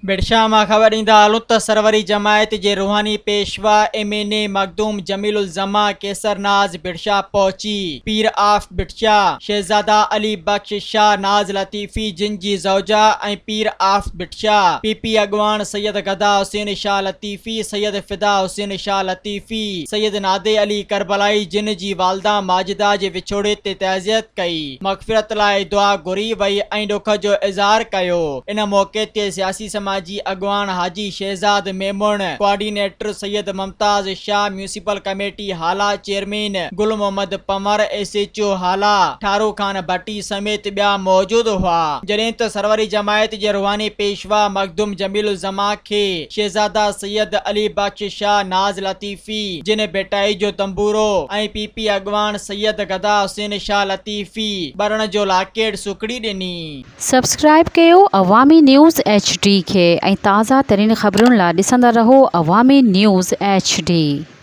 ڀٽشاهه مان خبر ڏيندا هلون ته سروري جماعت جي روحاني پيشوا M N A Makhdoom Jamil Uzzaman Qaiser Naz Bhitshah پهچي پير آف ڀٽشاهه شهزاده علي بخش شاهه ناز لطيفي جن جي زوجه ۽ پير آف ڀٽشاهه پي پي اڳواڻ سيد غدا حسين شاهه لطيفي سيد فدا حسين شاهه لطيفي سيد نادي علي ڪربلائي جن جي والده ماجده جي وڇوڙي تي تعزيت ڪئي. مغفرت لاء دعا گهري وئي ۽ ڏک جو اظهار ڪيو. ان موقعي تي سياسي سماجي اڳواڻ Haji Shahzad Memon, coordinator Syed Mumtaz Shah, municipal committee Hala chairman Gul Muhammad Panhwar, S H O Hala Tharu Khan Bhatti سميت ٻيا موجود هئا. جڏهن ته سروري جماعت جي روحاني پيشوا مخدوم جميل الزمان کي شهزاده سيد علي بخش شاهه ناز لطيفي جن ڀٽائي جو تنبورو ۽ پي پي اڳواڻ سيد غدا حسين شاهه لطيفي ٻرڻ جو لاڪيٽ سوکڙي ڏني. سبسڪرائيب ڪيو عوامي نيوز ايڇ ڊي کي ۽ تازه ترين خبرن لا ڏسندا رهو عوامي نيوز ايڇ ڊي.